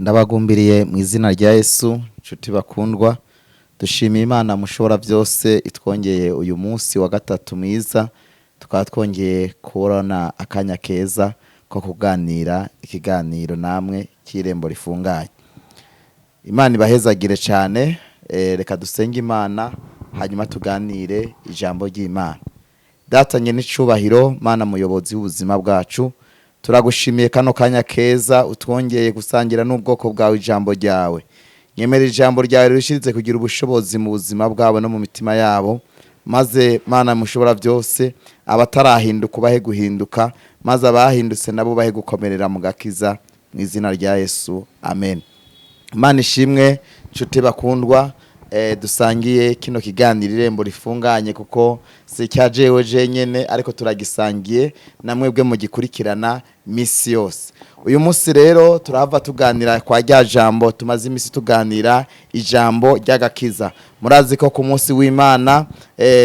Ndabagumbiriye mu izina rya Yesu, nshuti bakundwa. Dushimiye Imana mushobora byose itwongeye uyu munsi wa gatatu mwiza, tukaba twongeye kubona akanya keza ko kuganira ikiganiro namwe cy'Irembo Rifunganye. Imana ibahezagire cyane. Reka dusenge Imana, hanyuma tuganire ijambo ry'Imana. Datanye n'icubahiro, Mana muyobozi w'ubuzima bwacu, turagushimiye kano kanya keza utwongeye gusangira n'ubwoko bwawe ijambo ryawe. Nyemera ijambo ryawe rirushirize kugira ubushobozi mu buzima bwabo no mu mitima yabo, maze Mana mushobora byose, abatarahinduka ubahe guhinduka, maze abahindutse nabo bahe gukomerera mu gakiza, mu izina rya Yesu, amen. Imana ishimwe, nshuti bakundwa, dusangiye kino kiganiro Irembo Rifunganye, kuko si icya jewe jenyene, ariko turagisangiye na mwebwe mugikurikirana misi yose. Uyu munsi rero turahava tuganira kwa rya jambo tumaze imisi tuganira, ijambo ry'agakiza. Murazi ko ku munsi w'Imana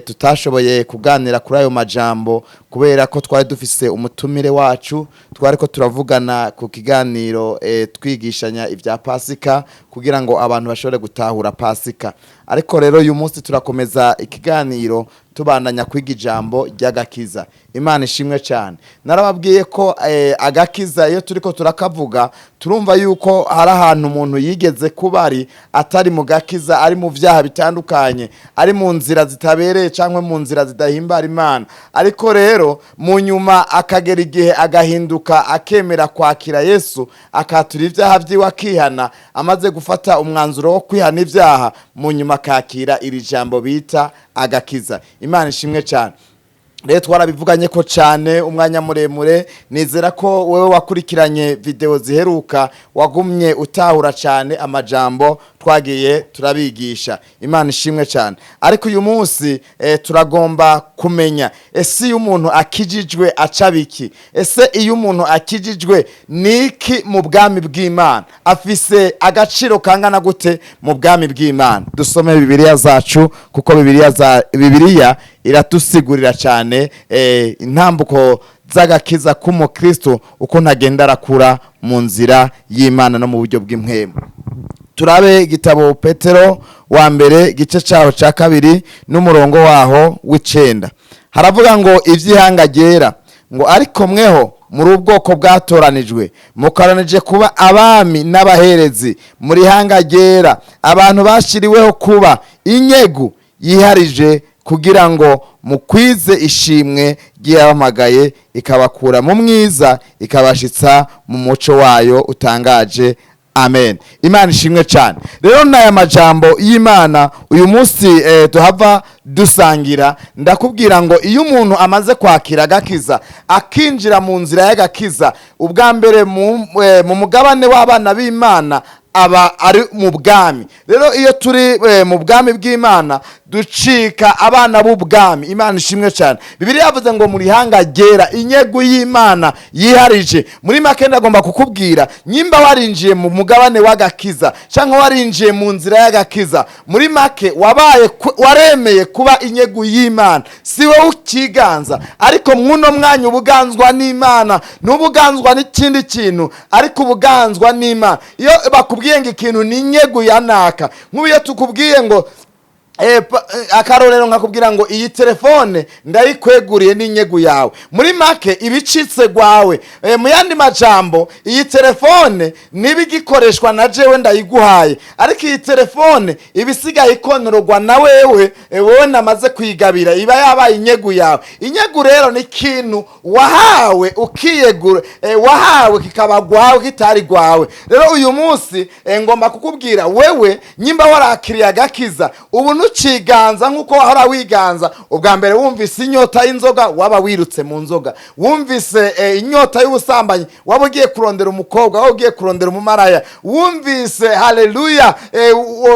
tutashoboye kuganira kuri ayo majambo kubera ko twari dufise umutumire wacu, twari ko turavugana ku kiganiro, twigishanya ibya Pasika kugira ngo abantu bashobore gutahura Pasika. Ariko rero uyu munsi turakomeza ikiganiro, tubandanya kwiga ijambo ry'agakiza. Imana ishimwe cyane. Narababwiye ko agakiza iyo turiko turakavuga, turumva yuko hari ahantu umuntu yigeze kuba ari atari mu gakiza, ari mu vyaha bitandukanye, ari mu nzira zitabereye cyangwa mu nzira zidahimbara Imana, ariko rero mu nyuma akagera igihe agahinduka, akemera kwakira Yesu, akatura ibyaha byiwe, akihana. Amaze gufata umwanzuro wo kwihana ibyaha, mu nyuma akakira iri jambo bita agakiza. Imana ishimwe cyane. Rero twarabivuganye ko cyane umwanya muremure. Nizera ko wowe wakurikiranye video ziheruka wagumye utahura cyane amajambo twagiye turabigisha. Imana ishimwe cyane. Ariko uyu munsi turagomba kumenya: ese iyo umuntu akijijwe aca biki? Ese iyo umuntu akijijwe niki mu bwami bw'Imana? Afise agaciro kangana gute mu bwami bw'Imana? Dusome Bibiliya zacu, kuko Bibiliya iratusigurira cyane intambuko z'agakiza k'umukristo, uko ntagenda arakura mu nzira y'Imana no mu buryo bw'impwemu. Turabe igitabo Petero wa mbere, igice cyaho cya kabiri n'umurongo waho w'icenda. Haravuga ngo iby'ihanga ryera, ngo: "Ariko mweho muri ubwoko bwatoranijwe, mukoranije kuba abami n'abaherezi, muri hanga ryera, abantu bashyiriweho kuba inyegu yiharije, kugira ngo mukwize ishimwe ry'iyahamagaye ikabakura mu mwiza ikabashitsa mu muco wayo utangaje." Amen. Imana ishimwe cyane. Rero n'aya majambo y'Imana uyu munsi tuhava dusangira, ndakubwira ngo iyo umuntu amaze kwakira agakiza, akinjira mu nzira y'agakiza, ubwa mbere mu mugabane w'abana b'Imana, aba ari mu bwami. Rero iyo turi mu bwami bw'Imana, ducika abana b'ubwami. Imana ishimwe cyane. Bibiliya yavuze ngo muri hanga ryera, inyegu y'Imana yiharije. Muri make ndagomba kukubwira, nyimba warinjiye mu mugabane w'agakiza cyangwa warinjiye mu nzira y'agakiza, muri make wabaye waremeye kuba inyegu y'Imana. Si wowe ukiganza, ariko mw'uno mwanya ubuganzwa n'Imana, n'ubuganzwa n'ikindi kintu, ariko ubuganzwa n'Imana. Iyo bakubwiye ngo ikintu ni inyegu ya naka, nk'ubu iyo tukubwiye ngo akarorero, nkakubwira ngo iyi telefone ndayikweguriye, n'inyegu yawe, muri make ibicitse gwawe. Mu yandi majambo, iyi telefone niba igikoreshwa na jewe ndayiguhaye, ariko iyi telefone iba isigaye ikonororwa na wewe, wowe namaze kuyigabira, iba yabaye inyegu yawe. Inyegu rero ni ikintu wahawe ukiyegura, wahawe kikaba gwawe kitari gwawe. Rero uyu munsi ngomba kukubwira wewe, nyimba warakiriye agakiza, ubu ntuciganza nk'uko wahora wiganza ubwa mbere. Wumvise inyota y'inzoga, waba wirutse mu nzoga. Wumvise inyota y'ubusambanyi, waba ugiye kurondera umukobwa, waba ugiye kurondera umumaraya. Wumvise, haleluya,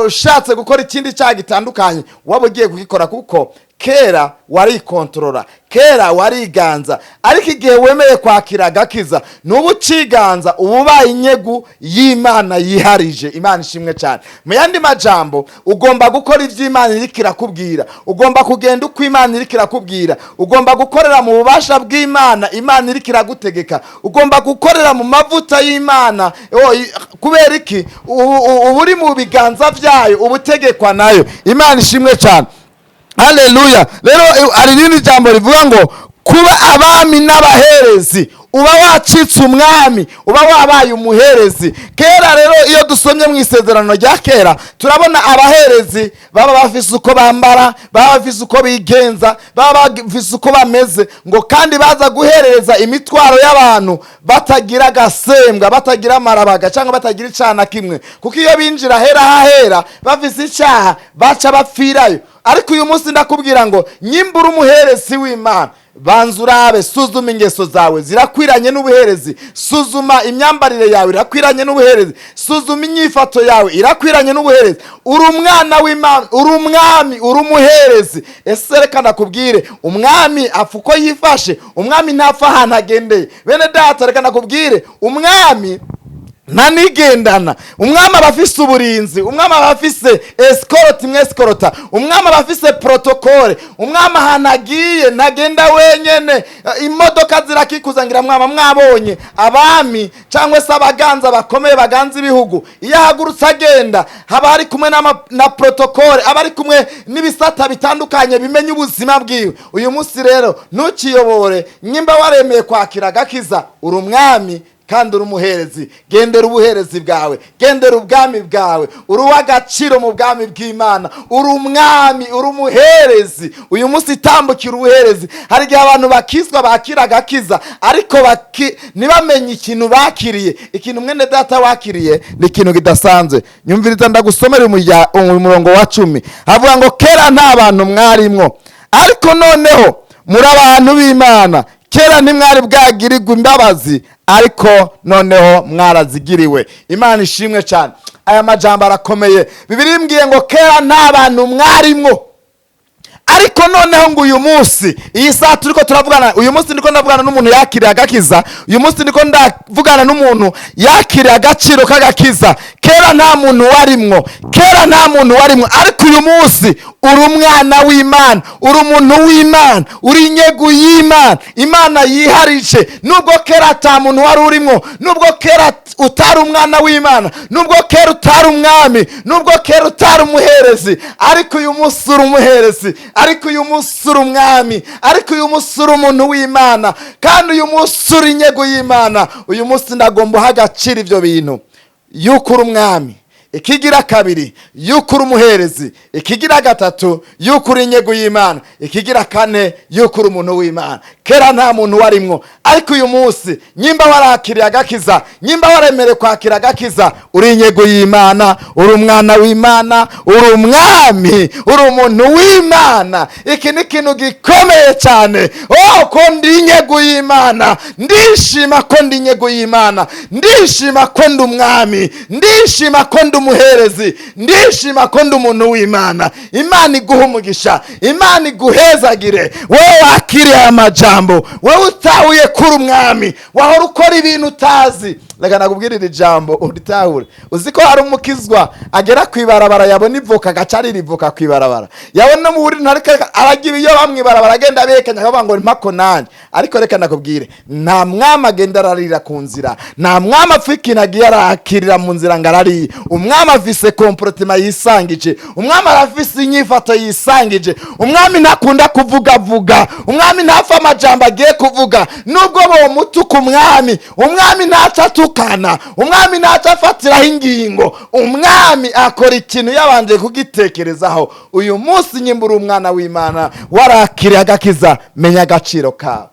ushatse gukora ikindi cyaha gitandukanye, waba ugiye kugikora kuko Kera warikontorora, kera wariganza, ariko igihe wemeye kwakira agakiza nubu uciganza, uba ubaye inyegu y'Imana yiharije. Imana ishimwe cyane. Mu yandi majambo, ugomba gukora ibyo Imana iriko irakubwira, ugomba kugenda uko Imana iriko irakubwira, ugomba gukorera mu bubasha bw'Imana Imana iriko iragutegeka, ugomba gukorera mu mavuta y'Imana. Kubera iki? Uba uri mu biganza byayo, uba utegekwa nayo. Imana ishimwe cyane, haleluya. Rero hari irindi jambo rivuga ngo kuba abami n'abaherezi. Uba wacitse umwami, uba wabaye umuherezi. Kera rero, iyo dusomye mu Isezerano rya Kera, turabona abaherezi baba bafise uko bambara, baba bafise uko bigenza, baba bafise uko bameze, ngo kandi baza guherereza imitwaro y'abantu batagira agasembwa, batagira amarabaga cyangwa batagira icyaha na kimwe, kuko iyo binjira ahera hahera bafise icyaha, baca bapfirayo. Ariko uyu munsi ndakubwira ngo nyimbura umuherezi w'Imana, banza urabe, suzuma ingeso zawe, zirakwiranye n'ubuherezi? Suzuma imyambarire yawe, irakwiranye n'ubuherezi? Suzuma inyifato yawe, irakwiranye n'ubuherezi? Uri umwana w'Imana, uri umwami, uri umuherezi. Ese reka ndakubwire, umwami apfa uko yifashe? Umwami ntapfa ahantu agendeye. Bene data, reka ndakubwire, umwami ntanigendana. Umwami aba afise uburinzi, umwami aba afise escorte imwesikorota, umwami aba afise protocole. Umwami ahantu agiye ntagenda wenyene, imodoka zirakikuza. Ngira mwaba mwabonye abami cyangwa se abaganza bakomeye baganza ibihugu, iyo ahagurutse agenda, haba hari kumwe na protocole, aba ari kumwe n'ibisata bitandukanye bimenya ubuzima bwiwe. Uyu munsi rero ntukiyobore. Nyimba waremeye kwakira agakiza, uri umwami kandi uri umuherezi. Gendera ubuherezi bwawe, gendera ubwami bwawe. Uri uw'agaciro mu bwami bw'Imana, uri umwami, uri umuherezi. Uyu munsi itambukira ubuherezi. Hari igihe abantu bakizwa, bakira agakiza, ariko ntibamenye ikintu bakiriye. Ikintu, mwene data, wakiriye ni ikintu kidasanzwe. Nyumviriza, ndagusomera umurongo wa 10. Havuga ngo kera nta bantu mwarimwo, ariko noneho muri abantu b'Imana. Kera ntimwari bwagirirwe imbabazi, ariko noneho mwarazigiriwe. Imana ishimwe cyane. Aya majambo arakomeye. Bibiliya imbwiye ngo kera nta bantu mwarimwo, ariko noneho ngo uyu munsi, iyi saha turiko turavugana, uyu munsi ndiko ndavugana n'umuntu yakiriye agakiza. Uyu munsi ndiko ndavugana n'umuntu yakiriye agaciro k'agakiza. Kera nta muntu warimwo, kera nta muntu warimwo, ariko uyu munsi uri umwana w'Imana, uri umuntu w'Imana, uri inyegu y'Imana, Imana yiharije. Nubwo kera ata muntu wari urimwo, nubwo kera utari umwana w'Imana, nubwo kera utari umwami, nubwo kera utari umuherezi, ariko uyu munsi uri umuherezi, ariko uyu munsi uri umwami, ariko uyu munsi uri umuntu w'Imana, kandi uyu munsi uri inyego y'Imana. Uyu munsi ndagomba uha agaciro ibyo bintu, yuko uri umwami. Ikigira kabiri, yuko uri umuherezi. Ikigira gatatu, yuko uri inyego y'Imana. Ikigira kane, yuko uri umuntu w'Imana. Kera nta muntu warimwo, ariko uyu munsi nyimba warakiriye agakiza, nyimba waremerewe kwakira agakiza, uri inyego y'Imana, uri umwana w'Imana, uri umwami, uri umuntu w'Imana. Iki ni ikintu gikomeye cyane. Oh, ko ndi inyego y'Imana, ndishima ko ndi inyego y'Imana, ndishima ko ndi umwami, ndishima ko ndi umuherezi, ndishima ko ndi umuntu w'Imana. Imana iguha umugisha, Imana iguhezagire wowe wakiriye aya majambo, wowe utahuye kuri umwami, wahora ukora ibintu utazi. Reka nakubwirire ijambo uritahure. Uzi ko hari umukizwa agera ku ibarabara, yabona ivoka agaca arira ivoka ku ibarabara, yabona mu buri ntariko aragira iyo bamwibarabara, agenda abekanya, akavuga ngo mpako nanjye. Ariko reka nakubwire, nta mwami agenda ararira ku nzira, nta mwami apfa ikintu agiye arakirira mu nzira ngo arariye. Umwami afise comportement yisangije, umwami arafise inyifato yisangije. Umwami ntakunda kuvugavuga, umwami ntapfa amajambo agiye kuvuga nubwo bomutuka. Umwami ntaca atukana, umwami ntaca afatiraho ingingo. Umwami akora ikintu yabanje kugitekerezaho. Uyu munsi nyimbura umwana w'Imana, warakiriye agakiza, menya agaciro kawe.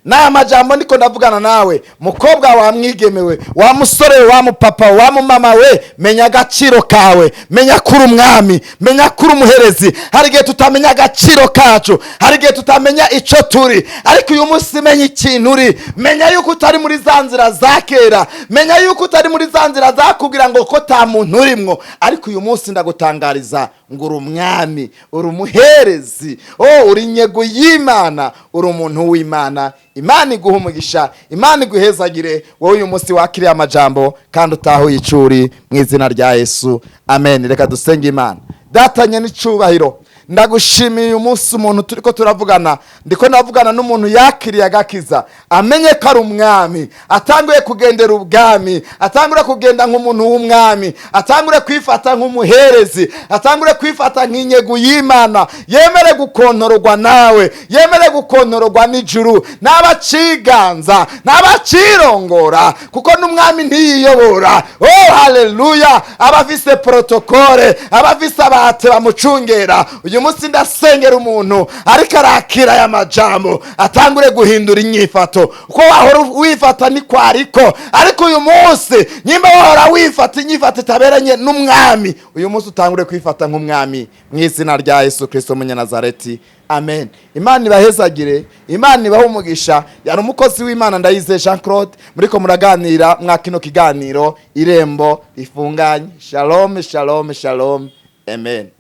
N'aya majambo ndiko ndavugana nawe, mukobwa wa mwigemewe, wa musore we, wa mupapa, wa mumama we, menya agaciro kawe, menya ko uri umwami, menya ko uri umuherezi. Hari igihe tutamenya agaciro kacu, hari igihe tutamenya ico turi, ariko uyu munsi menya ikintu uri. Menya yuko utari muri za nzira za kera, menya yuko utari muri za nzira zakubwira ngo ko ta muntu urimwo, ariko uyu munsi ndagutangariza Ngo uri umwami, uri umuherezi, oh, uri inyego y'Imana, uri umuntu w'Imana. Imana iguha umugisha, Imana iguhezagire wowe uyu munsi wakiriye amajambo kandi utahuye icuri, mu izina rya Yesu, amen. Reka dusenge Imana. Datanye n'icubahiro, ndagushimiye uyu munsi. Umuntu turiko turavugana, ndiko ndavugana n'umuntu yakiriye agakiza, amenye ko ari umwami, atanguye kugendera ubwami, atangure kugenda nk'umuntu w'umwami, atangure kwifata nk'umuherezi, atangure kwifata nk'inyegu y'Imana, yemere gukontororwa nawe, yemere gukontororwa n'ijuru, n'abaciganza n'abacirongora, kuko n'umwami ntiyiyobora. Oh, haleluya! Aba afise protocole, aba afise abate bamucungera. Uyu munsi ndasengera umuntu ariko arakira aya majambo, atangure guhindura inyifato. Uko wahora wifata ni kwariko, ariko uyu munsi nyimba wahora wifata inyifato itaberanye n'umwami, uyu munsi utangure kwifata nk'umwami, mu izina rya Yesu Kirisito Umunyanazareti, amen. Imana ibahezagire, Imana ibahe umugisha. Yari umukozi w'Imana Ndayizeye Jean Claude muriko muraganira mwa kino kiganiro Irembo Rifunganye. Shalom, shalom, shalom, amen.